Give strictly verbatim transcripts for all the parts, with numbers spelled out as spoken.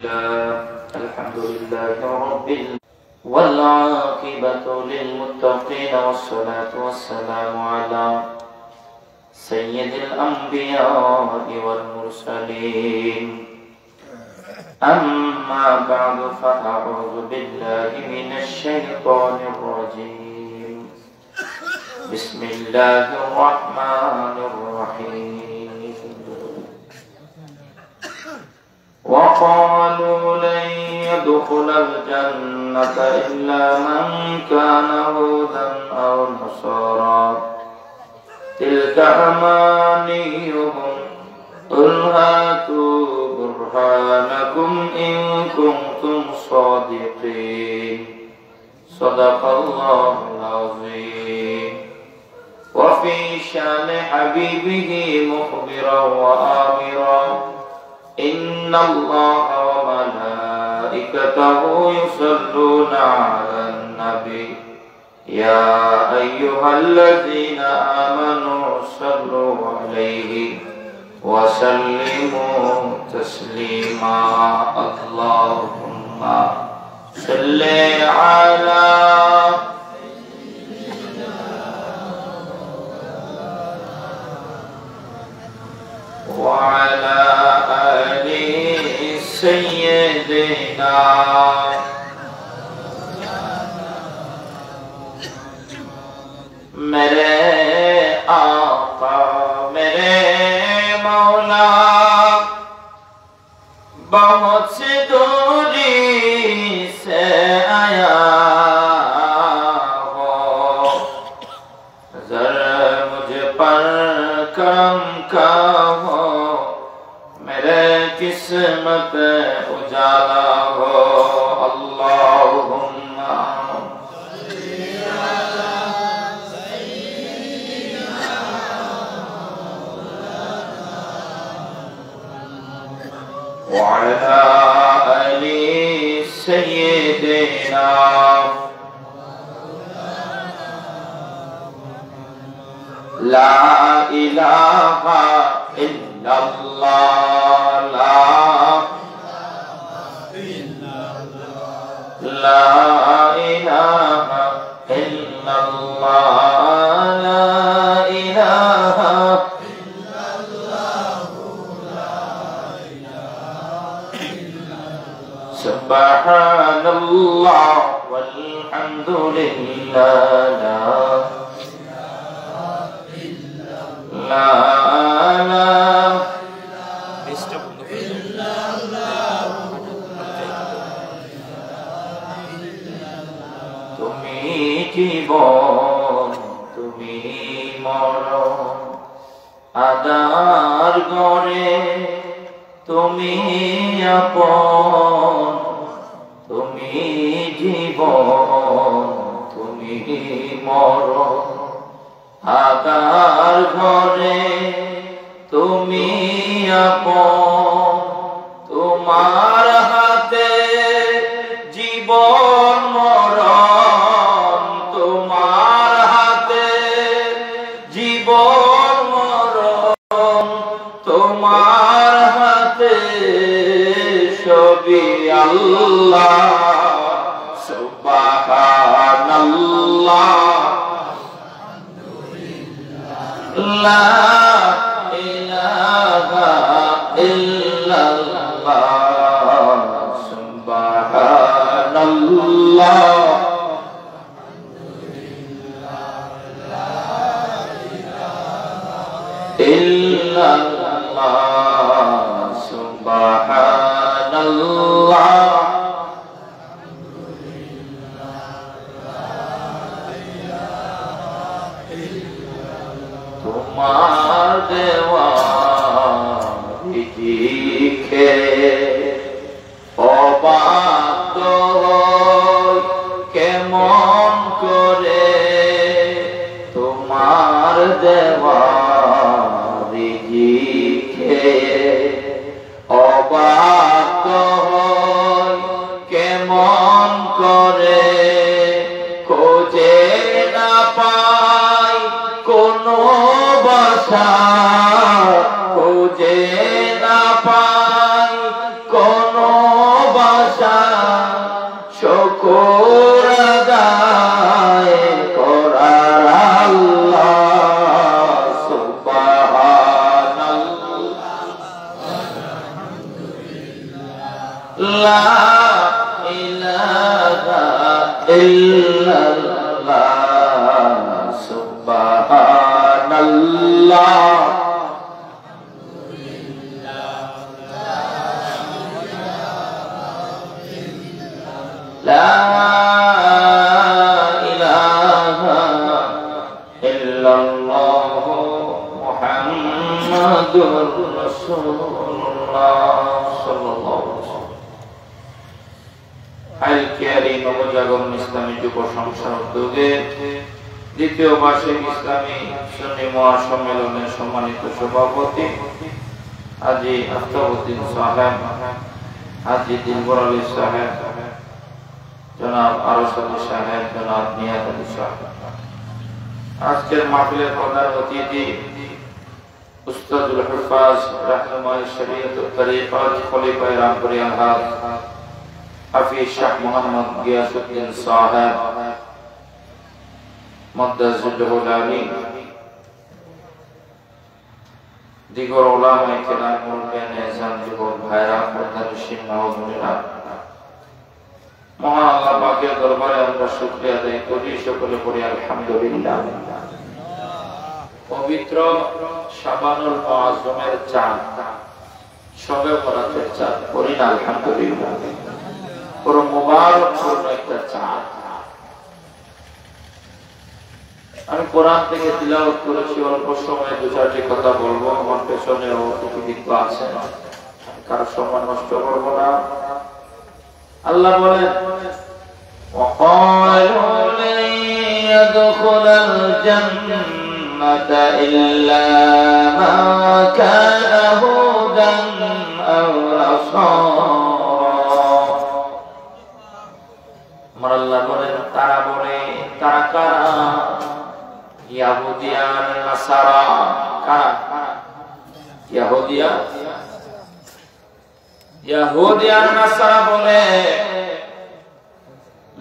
الحمد لله رب العالمين، والعاقبة للمتقين، والصلاة والسلام على سيد الأنبياء والمرسلين. أما بعد، فأعوذ بالله من الشيطان الرجيم. بسم الله الرحمن الرحيم. وقالوا لن يدخل الجنة إلا من كان هودا أو نصارى، تلك أمانيهم، قل هاتوا برهانكم إن كنتم صادقين. صدق الله العظيم. وفي شأن حبيبه مخبرا وآمرا، إن الله وملائكته يصلون على النبي، يا أيها الذين آمنوا صلوا عليه وسلموا تسليما. اللهم صل على وعلى آل سيدنا، میرے آقا، میرے مولا، بہت سی دوری سے آیا ہوں، نظر مجھ پر کرم کا ہو، میرے قسمت اجالا ہو۔ اللهم وعلى آل سيدنا۔ لا إله إلا الله، لا، لا إله إلا الله، لا إله سبحان الله والحمد لله، لا، لا، لا۔ তুমি জীবন, তুমি মরণ, আধার ঘরে তুমি আপন, তুমি জীবন, তুমি মরণ। আধার ঘরে তুমি আপন, তোমার হাতে জীবন মরণ, তোমার হাতে জীবন মরণ, তোমার হাতে সবই আল্লাহ। সুবহানাল্লাহ। لا إله إلا الله، سبحان الله، إلا الله، سبحان الله। তোমার দেওয়া রিজিকে অবাধ্য হই কেমন করে, তোমার দেওয়া রিজিকে অবাধ্য হই لا إله إلا الله، سبحان الله. لا إله إلا الله، محمد رسول الله، صلى الله عليه وسلم। আইল কেয়ারি নবজাগরণ ইসলামী যুব সংস্থার উদ্যোগে দ্বিতীয় বার্ষিক ইসলামী সুন্নি মহাসম্মেলনের সম্মানিত সভাপতি হাজী আফতাবউদ্দিন সাহেব, হাজী দিলবর আলী সাহেব, জনাব আরশ আলী সাহেব, জনাব নিয়াজ আলী সাহেব। আজকের মাহফিলের প্রধান অতিথি উস্তাদুল হুফাজ, রাহনুমায়ে শরিয়ত ও তরিকত, খলিফায়ে রামপুরি আলহাজ হাফিজ শাহ মোহাম্মদ গিয়াসউদ্দিন সাহেব, মাদ্দাজিল্লাহুল আলী, দিগর উলামায়ে কেরাম, মুরব্বিয়ানে এজাম, যুবক ভাইরা, পর্দানশীন মা ও বোনেরা, মহান আল্লাহ পাকের দরবারে আমরা শুকরিয়া আদায় করি, সকলে পড়ি আলহামদুলিল্লাহ। পবিত্র শাবানুল মুআজ্জমের চাঁদ, শবে বরাতের চাঁদ, পড়ি না আলহামদুলিল্লাহ। বড় মোবারকপূর্ণ একটা চাঁদ। আমি কোরআন থেকে তিলাওয়াত করেছি, অল্প সময় দু চারটি কথা বলবো। আমার পেছনেও অতিথিবৃন্দ আছেন, আমি কারো সময় নষ্ট করবো না। আল্লাহ বলেন, وقالوا لن يدخل الجنة إلا من كان هودا أو نصارى। আমার আল্লাহ বলেন, তারা বলে, তারা কারা? ইয়াহুদি আর নাসারা। কারা? ইয়াহুদিয়া, ইয়াহুদি আর নাসারা বলে,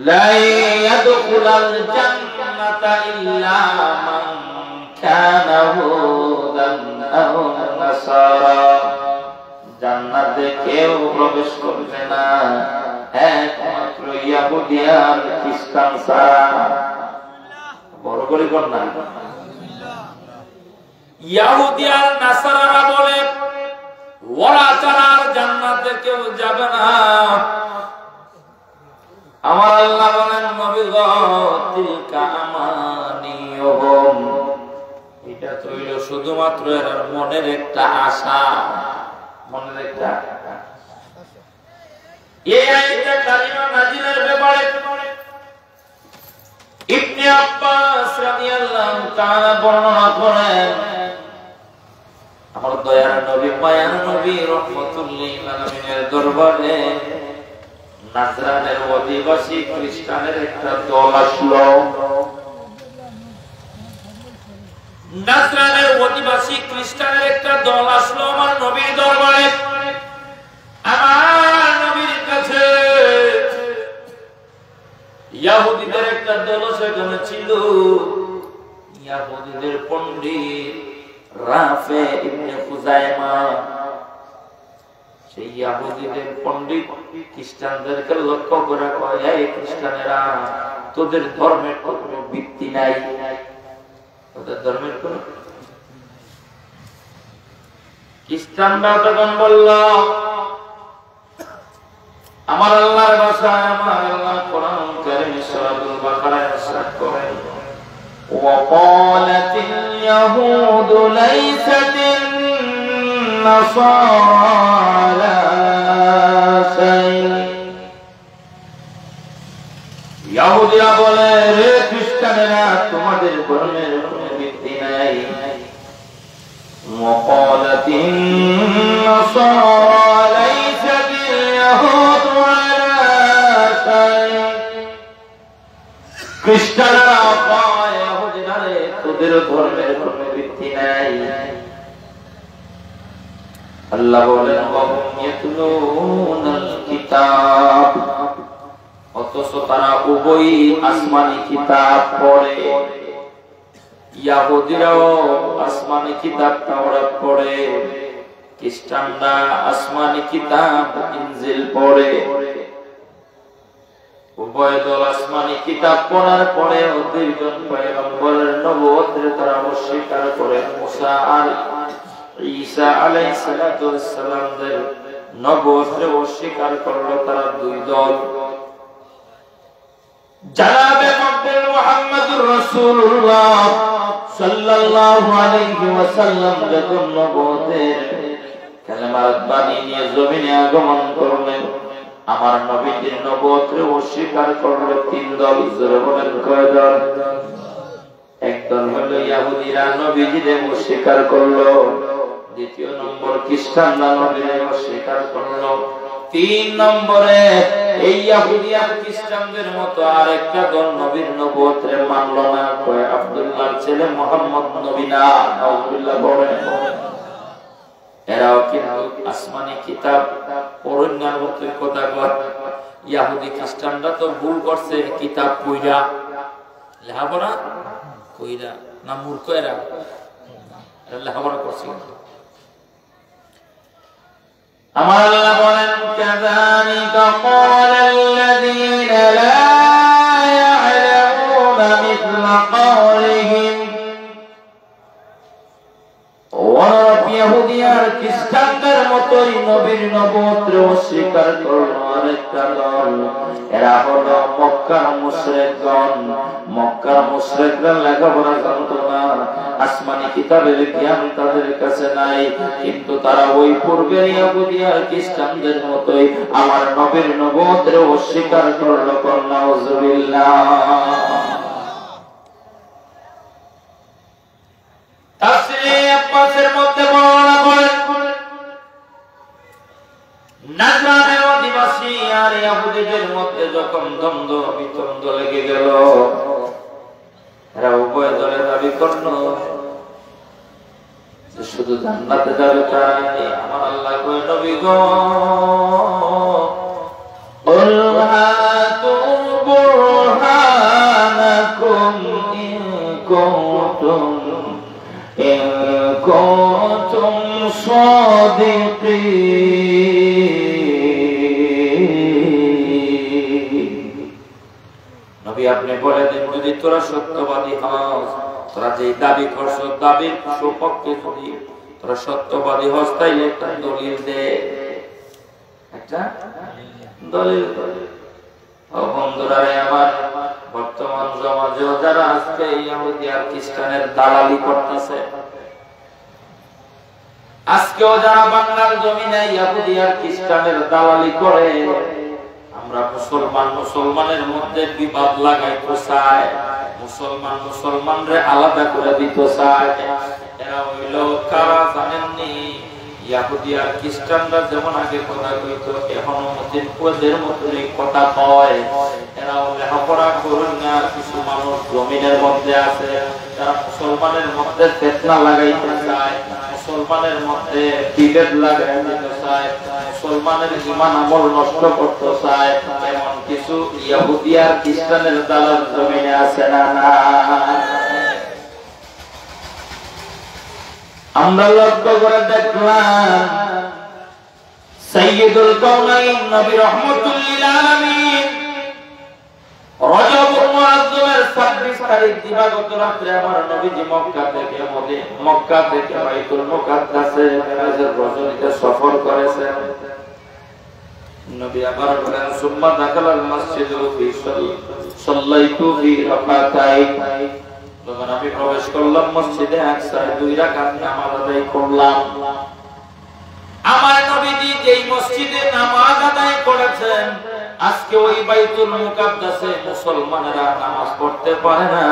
لن يدخل الجنة إلا من كان هودا أو نصارى। জান্নাতে কেউ প্রবেশ করবে না, একমাত্র ইয়াহুদি আর খ্রিস্টান ছাড়া। বড় করে কর না। ইয়াহুদি আর নাসারারা বলে, ওরা ছাড়া আর জান্নাতে কেউ যাবে না। আমার আল্লাহ বলেন, নবী গো, তিলকা আমানিয়ুহুম, এটা তো হইল শুধুমাত্র এর মনের একটা আশা, মনের একটা। এই আয়াতে কারিমা নাজিলের ব্যাপারে ইবনে আব্বাস রাদিয়াল্লাহু তাআলা বর্ণনা করেন, আমার দয়ার নবী, মায়ার নবী, রহমতুল্লিল আলামিনের দরবারে নাজরানের অধিবাসী খ্রিস্টানের একটা দল আসলো। নাজরানের অধিবাসী খ্রিস্টানের একটা দল আসলো আমার নবীর দরবারে। আমার নবীর কাছে ইয়াহুদিদের একটা দল সেখানে ছিল। ইয়াহুদিদের পণ্ডিত রাফে ইবনে খুজাইমা, সেই ইয়াহুদিদের পণ্ডিত খ্রিস্টানদেরকে লক্ষ্য করে কয়, "এই খ্রিস্টানেরা, তোদের ধর্মের তো কোনো ভিত্তি নাই, তোদের ধর্মের কোনো।" খ্রিস্টানরা তখন বলল, আমার আল্লাহর ভাষায়, আমার আল্লাহ কোরআন কারীমে সূরাতুল বাকারায় ইরশাদ করেন, وقالت اليهود ليست النصارى على شيء। ইয়াহুদিরা বলে, রে খ্রিস্টানেরা, তোমাদের ধর্মের কোনো ভিত্তি নাই। وقالت النصارى ليست اليهود على شيء। খ্রিস্টানরা কয়, ইয়াহুদিরা রে, তোদের ধর্মের কোনো ভিত্তি নাই। আল্লাহ বলেন, وهم يتلون الكتاب। অথচ তারা উভয়ই আসমানি কিতাব পড়ে। ইয়াহুদিরাও আসমানি কিতাব তাওরাত পড়ে, খ্রিস্টানরা আসমানি কিতাব ইনজিল পড়ে। উভয় দল আসমানি কিতাব পড়ার পরেও দুইজন পয়গম্বরের নবুয়তরে তারা অস্বীকার করে। মুসা আর ঈসা আলাইহিস সালাতু ওয়াস সালামদের নবুয়তরে অস্বীকার করলো তারা দুই দল। জনাবে মকবুল মুহাম্মদুর রাসূলুল্লাহ সাল্লাল্লাহু আলাইহি ওয়াসাল্লাম যখন নবুয়তের কালেমার বাণী নিয়ে জমিনে আগমন করলেন, আমার নবীজির নবুয়তরে অস্বীকার করলো তিন দল। জোরে বলেন, কয় দল? এক দল হলো ইয়াহুদিরা নবীজিরে অস্বীকার করলো, দ্বিতীয় নম্বর খ্রিস্টানরা নবীরে অস্বীকার করলো, তিন নম্বরে এই ইয়াহুদি আর খ্রিস্টানদের মতো আরেকটা দল নবীর নবুয়তরে মানলো না, কয় আব্দুল্লাহর ছেলে মোহাম্মদ নবী না। নাউজুবিল্লাহ বলেন। এরাও কিন্তু আসমানি কিতাব পড়ইন না মতোই কথা কয়। ইয়াহুদি খ্রিস্টানরা তো ভুল করছে, কিতাব পইড়া, লেখাপড়া কইরা। না মূর্খ এরা? এরা লেখাপড়া করছে কিন্তু। আমার আল্লাহ বলেন, كذلك قال الذين لا يعلمون مثل قولهم। ওরা ইয়াহুদি আর খ্রিস্টানদের মতোই নবীর নবুয়তরে অস্বীকার করলো আরেকটা দল। এরা হলো মক্কার মুশরিকগণ। মক্কার মুশরিকরা লেখাপড়া জানতো না, আসমানি কিতাবের জ্ঞান তাদের কাছে নাই, কিন্তু তারা ওই পূর্বের ইয়াহুদি আর খ্রিস্টানদের মতোই আমার নবীর নবুয়তরে অস্বীকার করলো। কন নাউজুবিল্লাহ। তাফসীরে আব্বাসের মধ্যে বর্ণনা করেন, নাজরানের অধিবাসী আর ইয়াহুদিদের মধ্যে যখন দ্বন্দ্ব বিতন্দ্ব লেগে গেল, এরা উভয় দলে দাবি করল যে শুধু জান্নাতে যাবে তারাই। আমার আল্লাহ কয়, নবী গো, قل هاتوا برهانكم إن كنتم إن كنتم صادقين। নবী, আপনি বলে দিন, যদি তোরা সত্যবাদী হস, তোরা যে দাবি করছ, দাবির সপক্ষে যদি তোরা সত্যবাদী হস, তাইলে একটা দলিল দে। একটা দলিল। ও বন্ধুরা রে আমার, বর্তমান সমাজেও যারা আজকে ইয়াহুদি আর খ্রিস্টানের দালালি করতেছে, আজকেও যারা বাংলার জমিনে ইয়াহুদি আর খ্রিস্টানের দালালি করে, আমরা মুসলমান মুসলমানের মধ্যে বিবাদ লাগাইতে চায়, মুসলমান মুসলমানরে আলাদা করে দিতে চায়। এরা হইল কারা জানেননি? ইয়াহুদি আর খ্রিস্টানরা যেমন আগে কথা কইতো, এখনো মতিন কুয়েদের মতনই কথা কয়। এরাও লেখাপড়া করইন না, কিছু মানুষ জমিনের মধ্যে আছে, তারা মুসলমানের মধ্যে ফিতনা লাগাইতে চায়, মুসলমানের মধ্যে বিভেদ লাগাই দিতে চায়, মুসলমানের ঈমান আমল নষ্ট করতে চায়। এমন কিছু ইয়াহুদি আর খ্রিস্টানের দালাল জমিনে আছে না? না। আমরা লক্ষ্য করে দেখলাম, সাইয়্যিদুল কাওনাইন নবী রহমাতুল লিল আলামিন রজবুল মুআজ্জমের ছাব্বিশ তারিখ দিবাগত রাত্রে আমার নবীজি মক্কা থেকে মদি-, মক্কা থেকে বাইতুল মুকাদ্দাসে মেরাজের রজনীতে সফর করেছেন। নবী আবার বলেন, "সুম্মা দাখালাল মাসজিদা ফি সাল-, সাল্লাইতু ফি রাকাতাইন।" যখন আমি প্রবেশ করলাম মসজিদে আকসায়, দুই রাকাত নামাজ আদায় করলাম। আমার নবীজি যেই মসজিদে নামাজ আদায় করেছেন, আজকে ওই বাইতুল মুকাদ্দাসে মুসলমানেরা নামাজ পড়তে পারে না।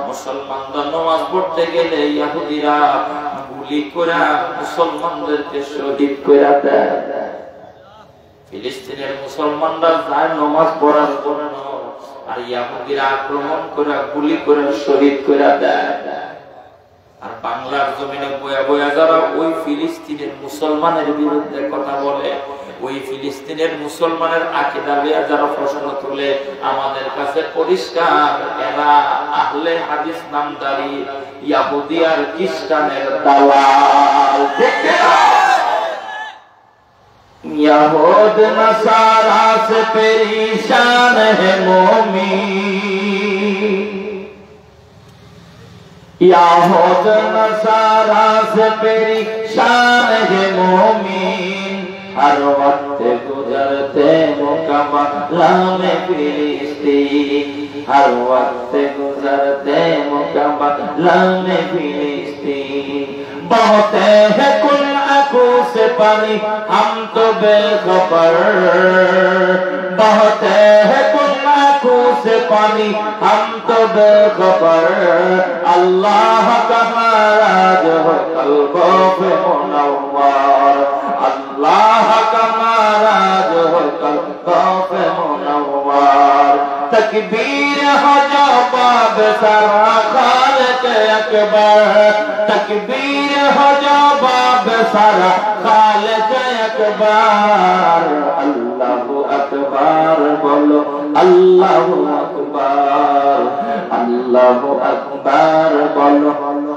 মুসলমানরা নামাজ পড়তে গেলে ইয়াহুদিরা গুলি করে মুসলমানদেরকে শহীদ করে দেয়। ফিলিস্তিনের মুসলমানরা যায় নামাজ পড়ার জন্য, আর ইয়াহুদিরা আক্রমণ করে গুলি করে শহীদ করে দেয়। আর বাংলার জমিনে বয়া বয়া যারা ওই ফিলিস্তিনের মুসলমানের বিরুদ্ধে কথা বলে, ওই ফিলিস্তিনের মুসলমানের আকিদা লইয়া যারা প্রশ্ন তুলে, আমাদের কাছে পরিষ্কার, এরা আহলে হাদিস নামধারী ইয়াহুদি আর খ্রিস্টানের দালাল। ঠিক না? یہود نصارا سے پریشان ہے مومن، یہود نصارا سے پریشان ہے مومن، ہر وقت گزرتے مقابلہ میں فلسطین، ہر وقت گزرتے مقابلہ میں فلسطین۔ بہتے ہیں کن آنکھوں سے پانی، ہم تو بے خبر۔ بہتے ہیں کن آنکھوں سے پانی، ہم تو بے خبر۔ اللہ کا معراج ہے قلبوں پہ منور، اللہ کا معراج ہے قلبوں پہ منور۔ تکبیر ہو جا باب سرا خالق اکبر، تکبیر ہو جا باب سرا خالق اکبر۔ اللہ اکبر بولو، اللہ اکبر، اللہ اکبر بولو۔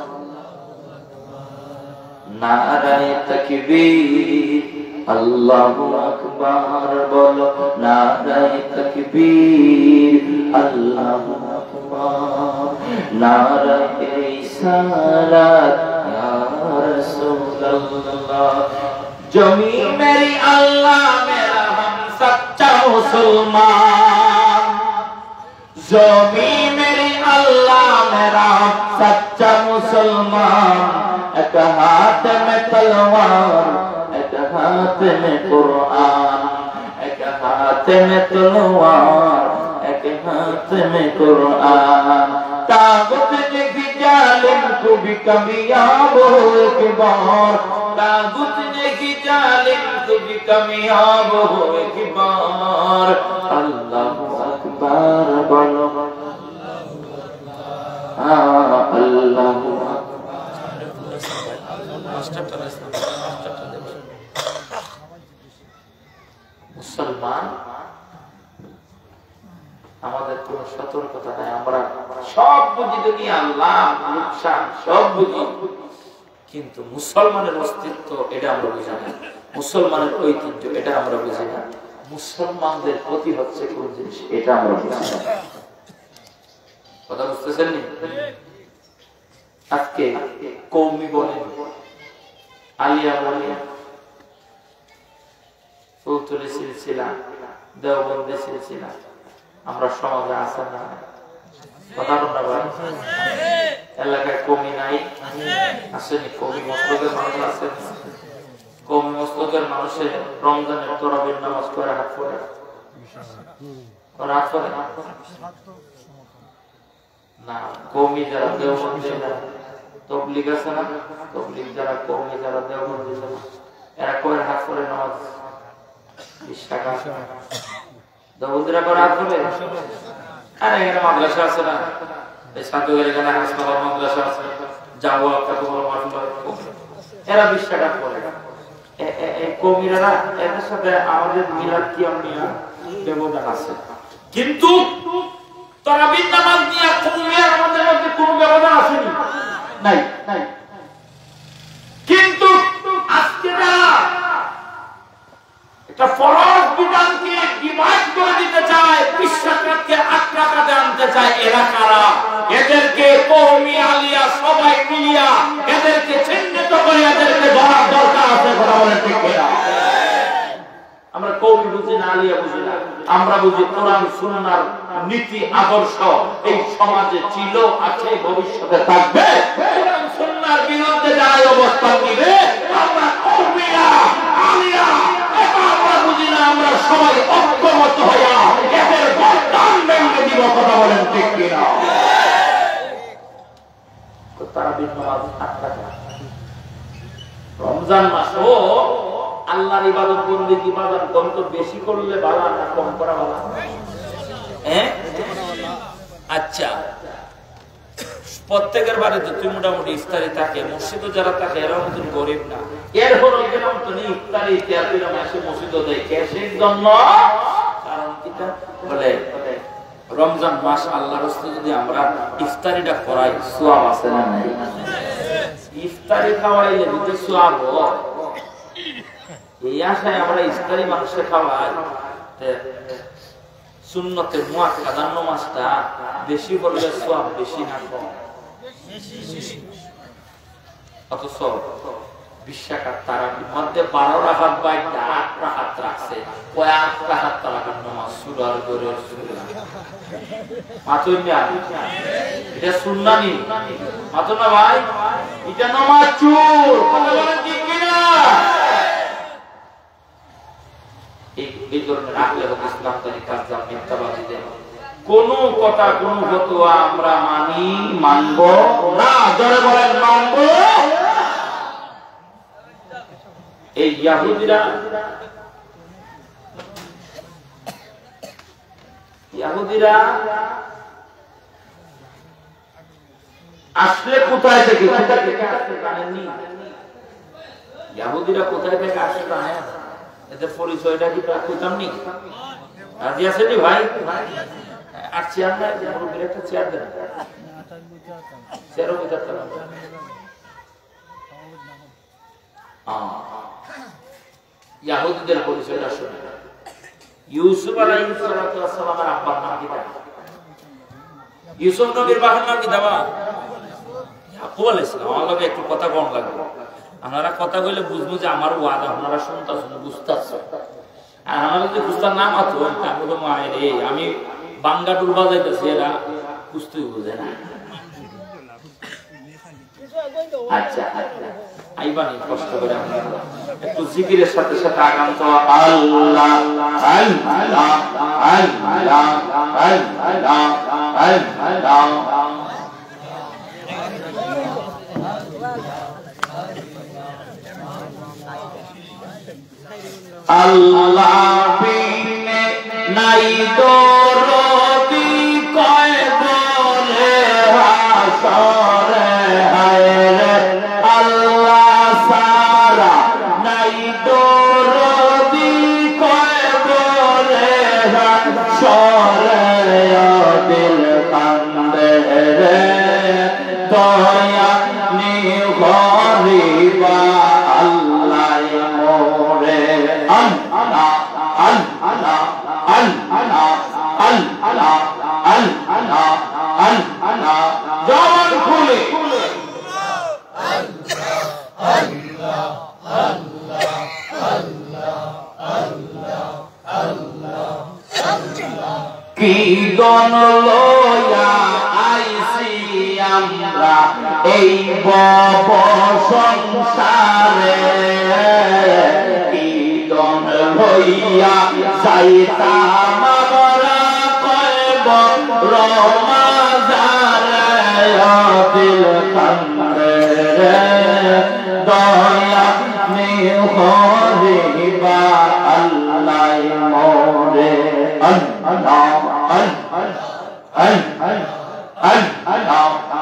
নারায়ে তাকবীর, আল্লাহু আকবার বলো। নারায়ে তাকবীর, আল্লাহু আকবার। নারায়ে রিসালাত, ইয়া রাসূলুল্লাহ। জমি মেরি আল্লাহ মেরা, হাম সচ্চা মুসলমান। زمین میری اللہ میرا سچا مسلمان، ایک ہاتھ میں تلوار، ایک ہاتھ میں قرآن، ایک ہاتھ میں تلوار، ایک ہاتھ میں قرآن۔ طاغوت نے بھی ظالم کو بھی کامیاب ہو ایک بار، طاغوت نے بھی ظالم کو بھی کامیاب ہو ایک بار۔ اللہ اکبر بولو۔ ہاں، اللہ اکبر۔ মুসলমান, আমাদের কোনো সতর্কতা নাই, আমরা সব বুঝি দুনিয়ার লাভ লোকসান, সব বুঝি, কিন্তু মুসলমানের অস্তিত্ব এটা আমরা বুঝি না, মুসলমানের ঐতিহ্য এটা আমরা বুঝি না, মুসলমানদের ক্ষতি হচ্ছে কোন জিনিস এটা আমরা বুঝি না। কথা বুঝতেছেন নি? আজকে কওমি বলেন, আলিয়া বলেন, ফুলতলি সিলসিলা, দেওবন্দি সিলসিলা, আমরা সমাজে আছে না? কথা বলতে পারি? এলাকায় কওমি নাই? আসেনি? কওমি মসলকের মানুষ আছে? কওমি মসলকের মানুষে রমজানের তরাবির নামাজ কয় রাকাত পড়ে? কয় রাকাত পড়ে? না, কওমি যারা দেওবন্দি যারা তবলিগ আছে না, তবলিগ যারা কওমি যারা দেওবন্দি যারা, এরা কয় রাকাত পড়ে নামাজ? বিশ রাকাত। দেওবন্দিরা কয় রাকাত পড়ে? আরে এরা মাদ্রাসা আছে না, এই সাতগের এখানে হাসপাতাল মাদ্রাসা আছে, যাওয়া একটা বড় মাহফিল হয়। এরা বিশ রাকাত পড়ে। এ-, এ-, এই কওমিরা না, এদের সাথে আমাদের মিলাদ কিয়াম নিয়ে ব্যবধান আছে, কিন্তু তরাবির নামাজ নিয়ে কওমিয়ার আমাদের মধ্যে কোনো ব্যবধান আসেনি, নাই, নাই। কিন্তু আজকে যারা একটা ফরজ বিধানকে ডিভাইড করে দিতে চায়, বিশ রাকাতকে আট রাকাতে আনতে চায়, এরা কারা? এদেরকে কওমি আলিয়া সবাই মিলিয়া এদেরকে চিহ্নিত করে এদেরকে ধরার দরকার আছে। কথা বলেন ঠিক কিনা? আমরা কওমি বুঝি না, আলিয়া বুঝি না, আমরা বুঝি কোরআন সুন্নাহর নীতি আদর্শ এই সমাজে ছিল, আছে, ভবিষ্যতে থাকবে। কোরআন সুন্নাহর বিরুদ্ধে যারাই অবস্থান নিবে, আমরা কওমিয়া, আলিয়া, এটা আমরা বুঝি না, আমরা সবাই ঐক্যবদ্ধ হইয়া এদের গর্দান ভেঙে দিব। কথা বলেন ঠিক কিনা? তো তারাবির নামাজ আট রাকাত। রমজান মাস ও আল্লাহর ইবাদত বন্দেগী ইবাদত কম তো বেশি করলে ভালো না কম করা ভালো? হ্যাঁ? আচ্ছা, প্রত্যেকের বাড়িতে তুই মোটামুটি ইফতারি থাকে, মসজিদে যারা থাকে এরাও কিন্তু গরিব না, এরপরও কিন্তু ইফতারি ইফতারি মাসে মসজিদে দেয়, ক্যাশের জন্য। কারণ কিতা? বলে রমজান মাস আল্লাহর রাস্তায় যদি আমরা ইফতারিটা করাই, সওয়াব আছে না নাই? ইফতারি খাওয়াইলে যদি সওয়াব হয়, এই আশায় আমরা ইফতারি মানুষরে খাওয়াই, তে সুন্নতে মুআক্কাদার নামাজটা বেশি পড়লে সওয়াব বেশি না কম? অথচ বিশ রাকাত তারাবির মধ্যে বারো রাকাত বাদ দিয়া আট রাকাত রাখছে, ওই আট রাকাত তারাবির নামাজ সুরার ঘরের সুরা। মাতইন না? ইটা সুন্নানি? মাতো না ভাই, ইটা নামাজ চুর। কথা বলেন ঠিক কিনা? এই, এই ধরনের আহলে হাদিস, কাজজাব, মিথ্যাবাদীদের কোনো কথা, কোনো ফতোয়া আমরা মানি, মানব না। জোরে বলেন, মানব। এই ইয়াহুদিরা, ইয়াহুদিরা আসলে কোথায় থেকে, কোথায় থেকে আসছে জানেননি? ইয়াহুদিরা কোথায় থেকে আসছে জানেন? এদের পরিচয়টা কি প্রায় কইতাম নি? রাজি আছেন নি ভাই? আর চেয়ার নাই, মুরব্বীর একটা চেয়ার দেন। চেয়ারও কইতাম না। আহ, ইয়াহুদিদের পরিচয়টা শুনে। ইউসুফ আলাইহিস সালাতু ওয়াস সালামের আব্বার নাম কিতা? ইউসুফ নবীর বাবার নাম কিতা বা? ইয়াকুব আলাইহিস সালাম। আমার লগে একটু কথা কম লাগবে। আপনারা কথা কইলে বুঝবো যে আমার ওয়াজ আপনারা শুনতাছেন, বুঝতাছেন। আর আমরা যদি বুঝতাম না মাত্র, আমি বলবো, "মায়ের এই, আমি বাঙ্গা টুল বাজাইতেছি, এরা বুঝতেই বুঝে না।" আচ্ছা, আচ্ছা। আইবানি কষ্ট করে আমরা একটু জিকিরের সাথে সাথে আগাম তো আল্লাহ, আল্লাহ, আল্লাহ, আল্লাহ, আল্লাহ। আল্লাহ বিনে নাই দরদি কবরে হাশরে হায়রে। আল্লাহ ছাড়া নাই দরদি কবরে হাশরে। ও দিল কান্দে রে দয়া নি করিবা আল্লাহ মোরে। আল্লাহ, আল্লাহ, আল্লাহ, আল্লাহ, আল্লাহ, আল্লাহ, আল্লাহ। জবান খুলে। কি ধন লইয়া আইছি আমরা এই ভব সংসারে, কি ধন লইয়া যাইতাম আমরা কবর মাজারে। ও দিল কান্দে রে দয়া নি করিবা আল্লাহ মোরে। আল্লাহ, আল্লাহ, আল্লাহ, আল্লাহ।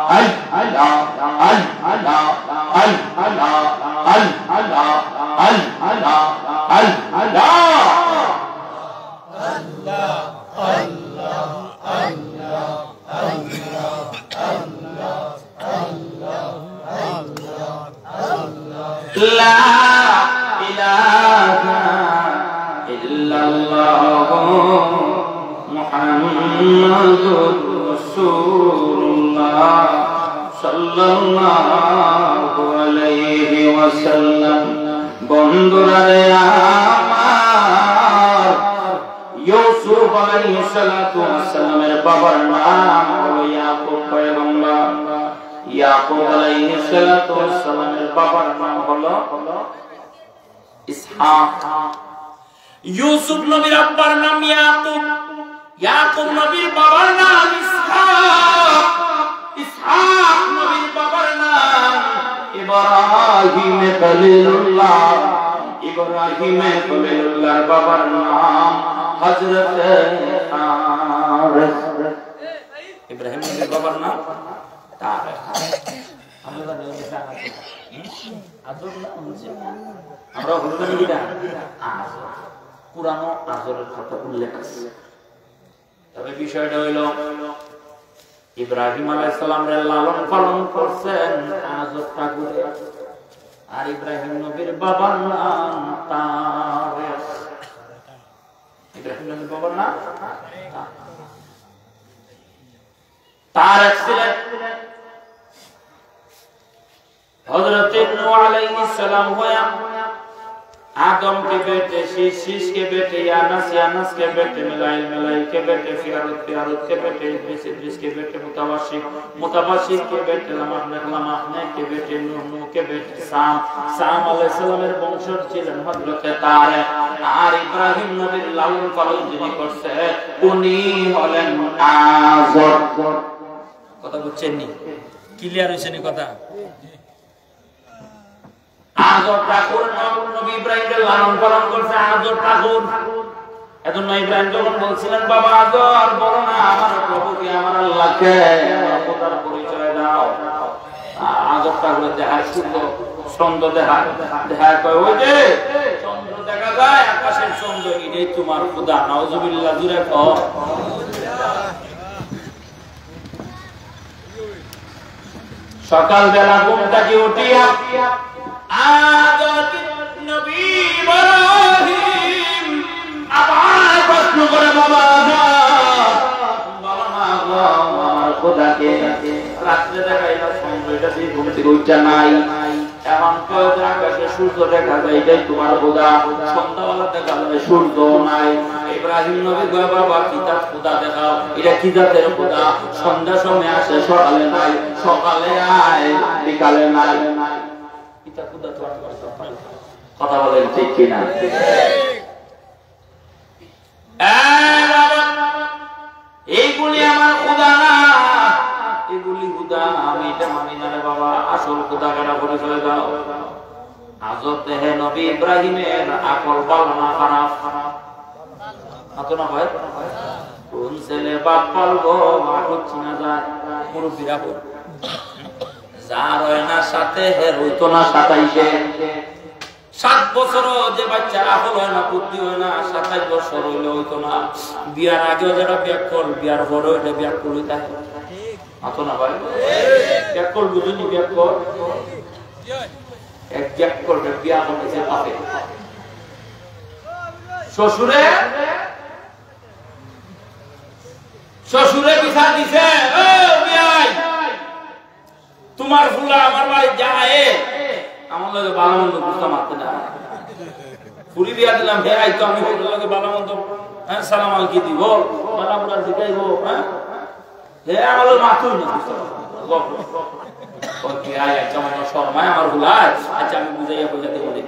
لا إله إلا الله محمد رسول الله صلى الله عليه وسلم। বন্ধুরা রে আমার, ইউসুফ আলাইহিস সালাতু ওয়াস সালামের বাবার নাম হলো ইয়াকুব পয়গম্বর। ইয়াকুব আলাইহিস সালাতু ওয়াস সালামের বাবার নাম হলো ইসহাক। ইউসুফ নবীর আব্বার নাম ইয়াকুব, ইয়াকুব নবীর বাবার নাম ইসহাক, ইসহাক নবীর বাবার নাম ইব্রাহিম খলিলুল্লাহ, ইব্রাহিম খলিলুল্লাহর বাবার নাম হযরত তারেক। ইব্রাহিম নবীর বাবার নাম তারেক। আমরা জানি ওই যে আজর। আজর না, ওই যে আমরা বলতাম কি না? আজর। কোরআনও আজরের কথা উল্লেখ আছে। তবে বিষয়টা হইল, ইব্রাহিম আলাইহিস সালামরে লালন পালন করছেন আজর ঠাকুরে। আর ইব্রাহিম নবীর বাবার নাম তারেক। ইব্রাহিম নবীর বাবার নাম তারেক ছিলেন। হযরত নূহ আলাইহিস সালাম হইয়া আদমকে বেটে, শীষ, শীষকে বেটে, ইয়ানাস, ইয়ানাসকে বেটে, মেলাইল, মেলাইলকে বেটে, ফিয়ারুত, ফিয়ারুতকে বেটে, ইদ্রিস, ইদ্রিসকে বেটে, মুতাবাশশির, মুতাবাশশিরকে বেটে, লামাখ, লামাখকে বেটে, নূহ, নূহকে বেটে, সাম, সাম আলাইহিস সালামের বংশজ ছিলেন হযরতে তারেক। আর ইব্রাহিম নবীর লালন পালন যিনি করছে, উনি হলেন আজর। কথা বুঝছেন নি? ক্লিয়ার হইছে নি কথা? আজর ঠাকুর নব-, নবী ইব্রাহিমকে লালন পালন করছে আজর ঠাকুর। এজন্য ইব্রাহিম যখন বলছিলেন, "বাবা আজর, বলো না আমার প্রভুকে, আমার আল্লাহকে, আমার খোদার পরিচয় দাও।" আ-, আজর ঠাকুরের দেহায় সূর্য, চন্দ্র দেহায়, দেহায় কয়, "ওই যে চন্দ্র দেখা যায়, আকাশের চন্দ্র, এটাই তোমার খোদা।" নাউজুবিল্লাহ, জুরে কও। সকালবেলা ঘুম থাকি উঠিয়া আদর নবী ইব্রাহিম আবার প্রশ্ন করে, "বাবা, বাবা, বাবা, আমার খোদাকে?" রাত্রে দেখাইলা চন্দ্র, এটা দিয়ে ঘুম থেকে উঠা নাই। এখন কয় যে আকাশে সূর্য দেখা যায়, এটাই তোমার খোদা। সন্ধ্যাবেলা দেখা যায় সূর্য নাই। ইব্রাহিম নবী কয়, "বাবা, কিতা খোদা দেখাও, এটা কি জাতের খোদা?" সন্ধ্যার সময় আসে, সকালে নাই, সকালে আয়, বিকালে নাই। কিতা খোদা তো আর তোমার খোদা নাই। কথা বলেন ঠিক কিনা? এ বাবা, এইগুলি আমার খোদা না, এগুলি খোদা না, আমি এটা মানি না রে বাবা। আসল খোদা কারা পরিচয় দাও। আজর দেহে নবী ইব্রাহিমের আকল ভালো না খারাপ? মাতো না ভাই? কোন ছেলে বাপ পালবো, মাঠও চিনা যায়, মুরব্বীরা বল। যার হয় না সাথে, হে হইতো না সাতাইশে। সাত বছরও যে বাচ্চার আকল হয় না, বুদ্ধি হয় না, সাতাইশ বছর হইলে হইতো না। বিয়ার আগেও যেটা বিয়াক্কল, বিয়ার পরেও এটা বিয়াক্কল হইতে হয়। মাতো না ভাই? বিয়াক্কল বুঝুনি, বিয়াক্কল? এক বিয়াক্কলরে বিয়া করছে বাপে। শ্বশুরে, শ্বশুরে বিচার দিছে, "ও বিয়াই, তোমার ফুলা আমার বাড়ি যায়, আমার লগে ভালো মন্দ বুঝতে মারতে না। ফুরি বিয়া দিলাম, হে আইতো, আমি ফুরির লগে ভালো মন্দ, হ্যাঁ, সালাম আলকি দিব, ভালো বুরা জিগাইব, হ্যাঁ? হে আমার লগে মাতুই না, বুঝতে পারো? গপ, গপ।" ও বিয়াই, আচ্ছা, আমার শরমায় আমার ফুলায়, আচ্ছা, আমি বুঝাইয়া বইয়া দেবো রে।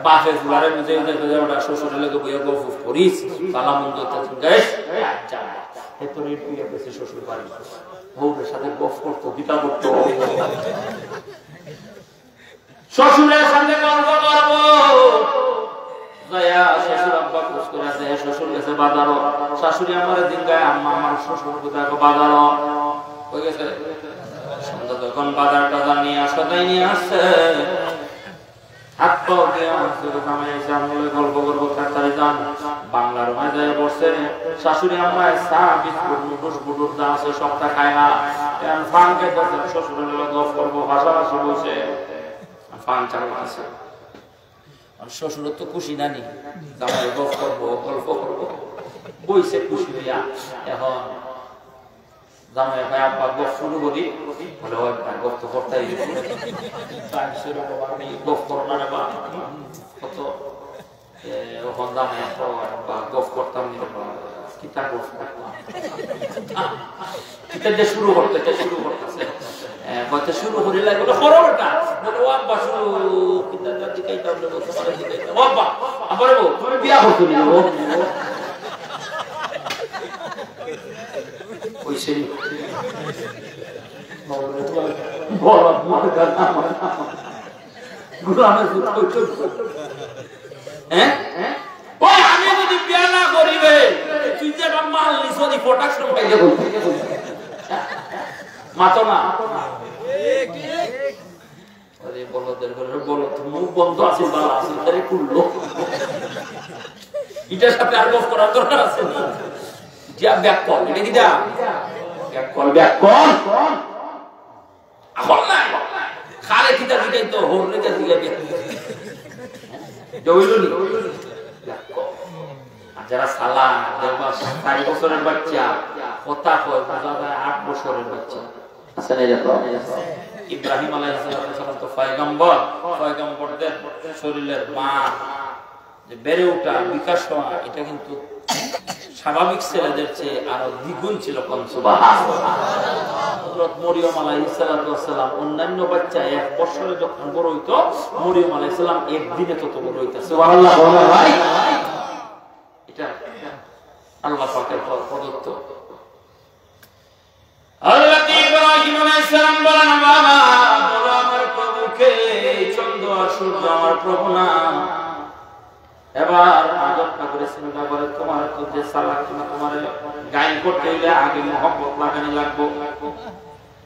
বাপে ফুলারে বুঝাইয়া বুঝাইয়া ওটা শ্বশুরের লগে বইয়া গপ করিস, ভালো মন্দ তো জিগাইস, আচ্ছা, এ তো রেট হইয়া গেছে শ্বশুর বাড়ি। বউরের সাথে গপ করতো, কিতা করতো। শ্বশুরের সাথে গল্প করবো। যাইয়া শ্বশুর আব্বা খোঁজ করে দেয়, শ্বশুর গেছে বাজারো। শাশুড়ি আমারে জিগায়, "আম্মা, আমার শ্বশুর কোথায় গো?" "বাজারো।" কই গেছে? সন্ধ্যা তখন বাজার টাজার নিয়া সদাই নিয়া আসছে। হাত পাও দিয়া আসছে, জামাই এসে আমলে গল্প করবো, তাড়াতাড়ি যান। বাংলার মাঝে বসছে, শাশুড়ি আম্মায় চা, বিস্কুট, নুডলস, বুডলস যা আছে সবটা খায় না। এখন পান খাইতেছে, শ্বশুরের লগে গল্প করবো, পাশাপাশি বসে পান চালাইতেছে। আর শ্বশুর তো খুশি নানি, জামাই গল্প করবো, গল্প করবো, বইছে খুশি হইয়া। এখন জামাই কয়, "আব্বা, গল্প শুরু করি।" বলে, "ও আব্বা, গল্প তো করতেই হবে।" তাই শুরু করবো, "আমি গল্প করো না রে বা।" কত, এ, ওখান জামাই কয়, "আব্বা, গল্প করতাম নি রে বা।" কিতা গল্প করতাম? কিতা যে শুরু করতে, এটা শুরু করতেছে। এ, বলতে শুরু করি লাগে, বলে, "করো বেটা।" বলে, "ও আব্বা, শুরু।" কিতা যে দিকাইতাম রে, বলতে পারে দিকাইতাম। "ও আব্বা, আব্বা রে বউ, তুমি বিয়া করছো নি রে বউ?" কইছে, বলো, বলো, বলো, বলো। গোলামের পুত কইতো। হ্যাঁ? ও, আমি যদি বিয়া না করি রে, তুই যে একটা মাল নিছ, ওই প্রোডাকশন পাইলে বলবি। মাতো না। আরে বলো, বলো, মুখ বন্ধ আছে, বালা আছে, তারে খুললো। এটার সাথে আর গল্প করার দরকার আছে না। যা ব্যাক কল, এটা কি যা? Back call, back call. এখন নাই। কারে কিতা জিগাইতো, হররে কিতা জিগাইবে। জমিল নি? আর যারা সালা, দেখবা, চার বছরের বাচ্চা, কথা কয়, বুঝা যায় আট বছরের বাচ্চা। আছে না এরকম? ইব্রাহিম আলাইহিস সালাতু ওয়াস সালাম তো পয়গম্বর, পয়গম্বরদের শরীরের বাঁধ যে বেড়ে ওঠা, বিকাশ হওয়া, এটা কিন্তু স্বাভাবিক ছেলেদের চেয়ে আরো দ্বিগুণ ছিল। কোন সুবহানাল্লাহ। হযরত মরিয়ম আলাইহিস সালাতু ওয়াস সালাম অন্যান্য বাচ্চা এক বছরে যখন বড় হইতো, মরিয়ম আলাইহিস সালাম একদিনে তত বড় হইতা। সুবহানাল্লাহ বলো ভাই। এটা আল্লাহ পাকের প্র-, প্রদত্ত। হযরত ইব্রাহিম আলাইহিস সালাম বলেন, "বাবা, বলো আমার প্রভু কে? এই চন্দ্র আর সূর্য আমার প্রভু না?" এবার আদর ঠাকুরে চিন্তা করে, "তোমার তো যে চালাক, তোমার গাইল করতে হইলে আগে মহব্বত লাগানি লাগবো।"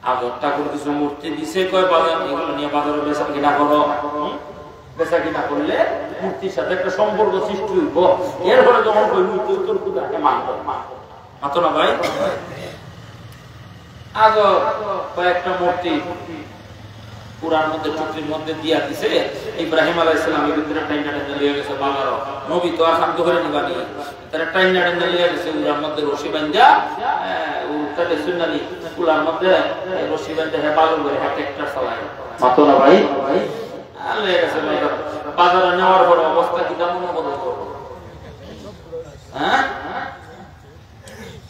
আদর ঠাকুর কিছু মূর্তি দিছে, কয়, "বাজার, এগুলো নিয়ে বাজারে বেচা কিনা করো।" হুম? বেচা কিনা করলে মূর্তির সাথে একটা সম্পর্ক সৃষ্টি হইব। এরপরে যখন কই, "মূর্তি তোর খুদাকে মানবো, মানবো।" মাতো না ভাই? আজও কয়েকটা মূর্তি কুড়ার মধ্যে, টুকরির মধ্যে দিয়া দিছে। ইব্রাহিম আলাইহিস সালাম এর ভিতরে টাইনা টাইনা লইয়া গেছে বাজারও। নবী তো আর খাদ্য করে নিবানি। তারা টাইনা টাইনা লইয়া গেছে কুড়ার মধ্যে রশি বান্ধা, আহ, উল্টা দেখছুন না নি? কুড়ার মধ্যে রশি বান্ধা হে বাজার করে, হে ট্রাক্টর চালায়। মাতো না ভাই? আর লইয়া গেছে বাজার। বাজারে নেওয়ার পর অবস্থা কিতা মনে করো? হ্যাঁ?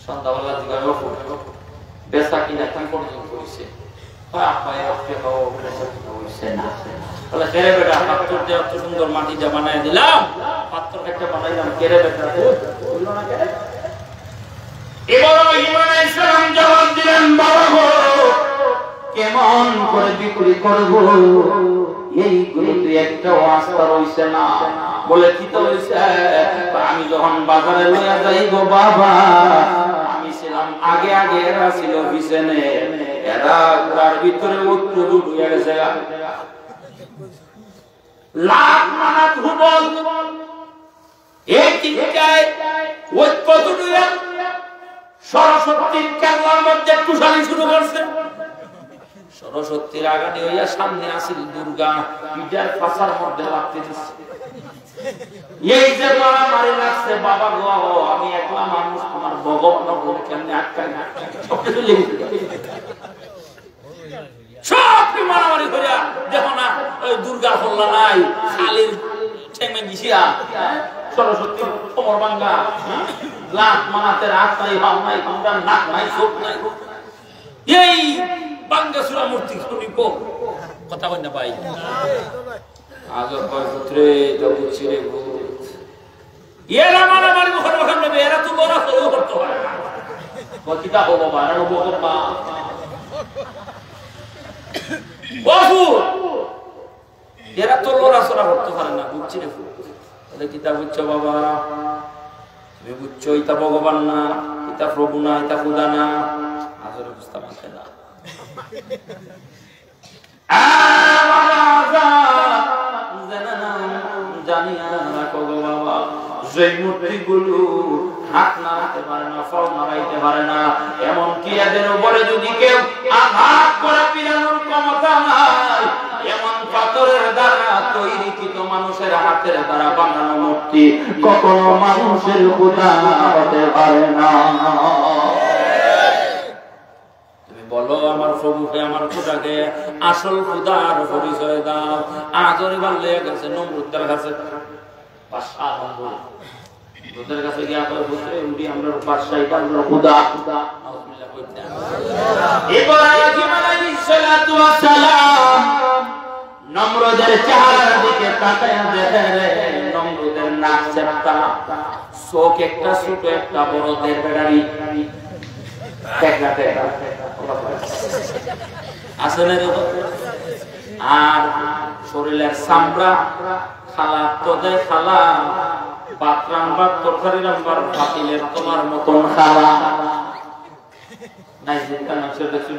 সন্ধ্যাবেলা জিজ্ঞাসা করবো, "বেচা কিনা কি পর্যন্ত হইছে?" কয়, "আব্বা, এ অবস্থা তো বেচা কিনা হইছে না।" বলে, "কেরে বেটা, পাথর দিয়ে অত সুন্দর মাটি দিয়ে বানাই দিলাম, পাথর একটা বানাইলাম, কেরে বেটা, বুঝ, হইল না কেরে?" ইব্রাহিম আলাইহিস সালাম জবাব দিলেন, "বাবা গো, কেমন করে বিক্রি করব? এই গরুতে একটাও আস্তা রইছে না।" বলে, "কিতা হইছে?" "আমি যখন বাজারে লইয়া যাই গো বাবা, আমি ছিলাম আগে আগে, এরা ছিল পিছনে, এরা কুড়ার ভিতরে উত্তর হইয়া গেছে।" লাখ মানাত হুবল। এই চিন্তায় ওই কতটুয়া সরস্বতীর কেল্লার মধ্যে টুসানি শুরু করছে। সরস্বতী রাগানি হইয়া সামনে আছিল দুর্গা, পিঠার ফাঁসার মধ্যে লাগতে দিছে। এই যে মারামারি লাগছে, বাবা গো, আমি একলা মানুষ, তোমার ভগবান বলে কেমনে আটকাই না, সব কিছু লেগে দিল। সব মারামারি করিয়া দেখো না, ওই দুর্গা ফল্লা নাই, খালির ঠেঙে গিয়া, হ্যাঁ? সরস্বতী কোমর ভাঙ্গা, হ্যাঁ? লাখ মানাতে রাত নাই, ভাব নাই, ভাঙ্গা নাক নাই, চোখ নাই। এই ভাঙ্গা চুরা মূর্তি খুলিব। কথা কই না ভাই? আগে কয়, "পুত্রে, এটা বুঝছি রে, ভূত।" এরা মারামারি মুখের মুখে নেবে, এরা তো লড়াচড়াও করতে পারে না। কয়, "কিতা হবো বা, এরা হবো বা।" ও ভূত, এরা তো লড়াচড়া করতে পারে না, বুঝছি রে ভূত। তাহলে কিতা বুঝছো বাবা? তুমি বুঝছো ইতা ভগবান না, ইতা প্রভু না, ইতা খুদা না? আসলে বুঝতাম পারছে না। আহ, বাবা, জেনে নাও, জানিয়া রাখো গো বাবা, যেই মূর্তিগুলো হাত নাড়াতে পারে না, পাও নাড়াইতে পারে না, এমনকি এদের উপরে যদি কেউ আঘাত করে পিরানোর ক্ষমতা নাই, এমন পাথরের দ্বারা তৈরিকৃত মানুষের হাতের দ্বারা বানানো মূর্তি কখনো মানুষের খুদা হতে পারে না। তুমি বলো, "আমার প্রভুকে, আমার খুদাকে আসল খুদার পরিচয় দাও।" আজরে বাল্লে গেছে নমরুদের কাছে, বাদশা নমরুদ। নমরুদের কাছে গিয়া কয়, "বুঝলে, উনি আমরা বাদশা, এটা আমরা খুদা।" নাউজুবিল্লাহ কইতা। ইব্রাহিম আলাইহিস সালাতু ওয়াস সালাম নমরুদের চেহারার দিকে তাকাইয়া দেখে রে, নমরুদের নাক চেপ্টা, চোখ একটা ছোট একটা বড়, দেড় বেড়ারি, টেকরা টেকরা। আছে না রে? আর শরীরের চামড়া কালা, তো দেয় কালা, ভাত রানবার, তরকারি রানবার পাতিলের তলার মতন কালা। নাই, যেটা মানুষের কাছে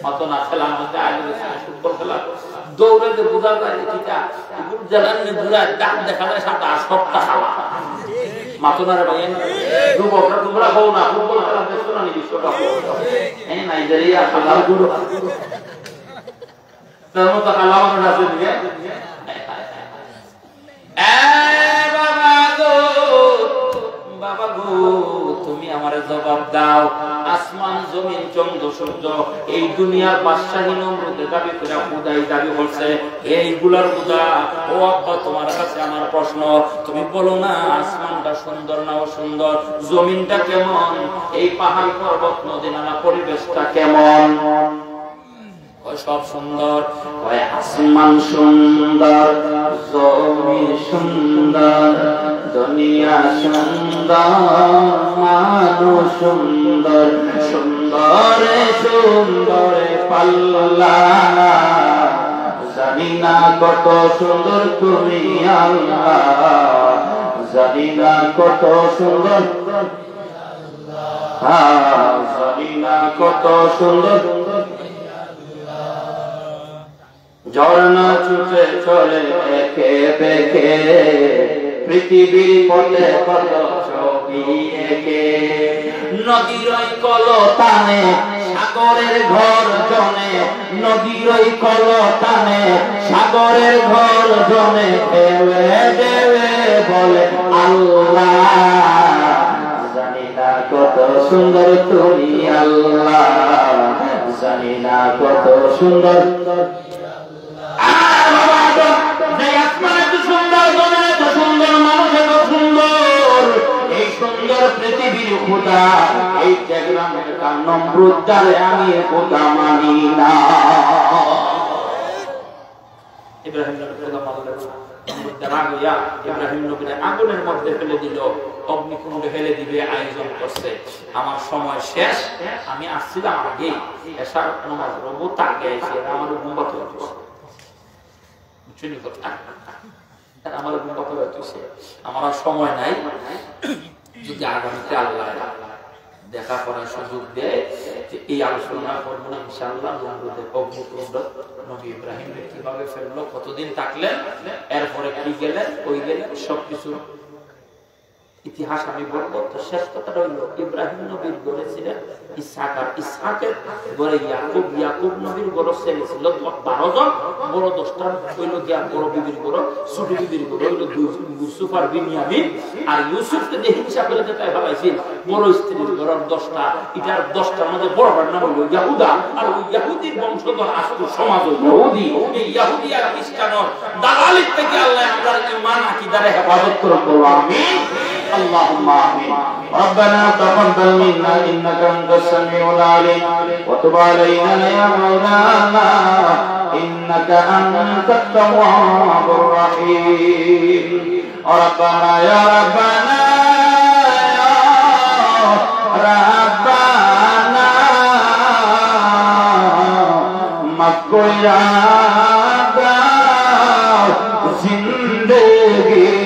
অত না খেলার মধ্যে আগে গেছে, ফুটবল খেলা। দৌড়ে যে বোঝা যায় যে কিটা, এগুলো জ্বালানি বুড়া, দাঁত দেখা যায় সাদা, আর সবটা কালা। মাতো না রে ভাই, যুবকরা তোমরা হও না, ফুটবল খেলা দেখছো না নি বিশ্বকাপ? এই নাইজেরিয়া খেলা গুলো। মতো কালা মানুষ আছে দিকে। এ বাবা গো, বাবা গো, তুমি আমারে জবাব দাও। আসমান, জমিন, চন্দ্র, সূর্য, এই দুনিয়ার বাদশাহী নমরুদে দাবি করে, খুদাই দাবি করছে, এইগুলার খুদা। ও আব্বা, তোমার কাছে আমার প্রশ্ন, তুমি বলো না, আসমানটা সুন্দর না অসুন্দর, জমিনটা কেমন, এই পাহাড় পর্বত নদী নালা পরিবেশটা কেমন? ও সব সুন্দর। ওই আসমান সুন্দর, জমিন সুন্দর, দুনিয়া সুন্দর, মানুষ সুন্দর, সুন্দরে সুন্দরে পাল্লা। জানি না কত সুন্দর তুমি আল্লাহ, জানি না কত সুন্দর, হ্যাঁ, জানি না কত সুন্দর। ঝর্ণা ছুটে চলে একে বেঁকে, পৃথিবীর পথে কত ছবি এঁকে। নদীর ওই কলতানে সাগরের গর্জনে, নদীর ওই কলতানে সাগরের গর্জনে, ঢেউয়ে ঢেউয়ে বলে আল্লাহ। জানি না কত সুন্দর তুমি আল্লাহ, জানি না কত সুন্দর। আর বাবা আদম, যে আসমান এত সুন্দর, জমিন এত সুন্দর, মানুষ এত সুন্দর, এই সুন্দর পৃথিবীর খুদা, এই টেকনাফের কার নমরুদ, যারে আমি খুদা মানি না। ইব্রাহিম নবী খুদা মানলেন না। নমরুদ রাগ হইয়া ইব্রাহিম নবীরে আগুনের মধ্যে ফেলে দিল, অগ্নিকুণ্ডে ফেলে দিবে আয়োজন করছে। আমার সময় শেষ, আমি আসছিলাম আগে, এশার নামাজ রবো তা আগে আইছি, এরা আমার ঘুম পাতে হইতেছে। বুঝছেন কথা? আর আমার ঘুম পাতে হইতেছে, আমার আর সময় নাই। যদি আগামীতে আল্লাহ দেখা করার সুযোগ দেয়, তো এই আলোচনা করবো না ইনশাআল্লাহ। নমরুদের অগ্নিকুণ্ড, নবী ইব্রাহিম কিভাবে ফেললো, কতদিন থাকলেন, এরপরে কি গেলেন, কই গেলেন, সবকিছু ইতিহাস আমি বলবো। তো শেষ কথাটা হইল, ইব্রাহিম নবীর ঘরে ছিলেন ইসহাক, আর ইসহাকের ঘরে ইয়াকুব, ইয়াকুব নবীর ঘরে ছেলে ছিল বারো জন, বড় দশটা হইল গিয়া বড় বিবির ঘরে, ছোট বিবির ঘরে হইল দুই, ইউসুফ আর বিনিয়ামিন। আর ইউসুফকে যে হিংসা করে যেতায় ফেলাইছিল, বড় স্ত্রীর ঘরের দশটা, এটার দশটার মধ্যে বড়টার নাম হইল ইয়াহুদা। আর ওই ইয়াহুদির বংশধর আজকে সমাজ হইল ইয়াহুদি। এই ইয়াহুদি আর খ্রিস্টানর দালালির থেকে আল্লাহ আমরার ইমান আকিদারে হেফাজত করুক, আমিন। اللهم آمين. ربنا تقبل منا إنك أنت السميع العليم وتب علينا يا مولانا إنك أنت التواب الرحيم. ربنا يا ربنا يا ربنا, মাফ কইরা দাও জিন্দেগির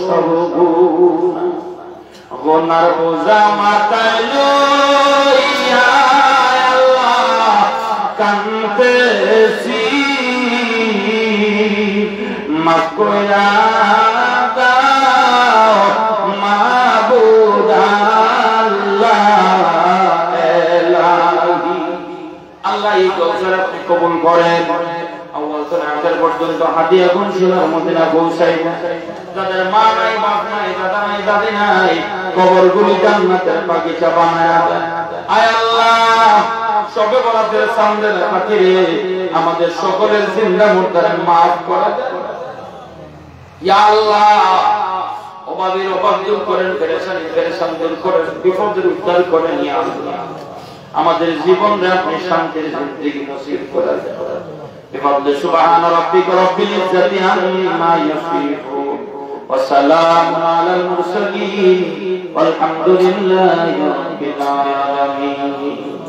সব গুনাহ। গুনার বোঝা মাথায় লইয়া আল্লাহ কান্দেছি, মাফ কইরা দাও মাবুদ আল্লাহ এলাহি। আল্লাহ এই জলসার আপনি কবুল করেন। আউয়াল থেকে আখের পর্যন্ত হাদিয়া গুন সোনার মদিনা পৌঁছাই। যাদের মা নাই, বাপ নাই, দাদা নাই, দাদি নাই, কবরগুলি জান্নাতের বাগিচা বানায়া দেন। আয় আল্লাহ, শবে বরাতের চান্দের খাতিরে আমাদের সকলের জিন্দা মুর্দারে মাফ করে দেন। ইয়া আল্লাহ, অভাবীর অভাব দূর করেন, পেরেশানি পেরেশান দূর করেন, বিপদের উদ্ধার করেন, ইয়া আল্লাহ। আমাদের জীবনরে আপনি শান্তির জিন্দেগি নসিব করে দেন। بفضل سبحان ربك رب العزة عما يصفون وسلام على المرسلين والحمد لله رب العالمين.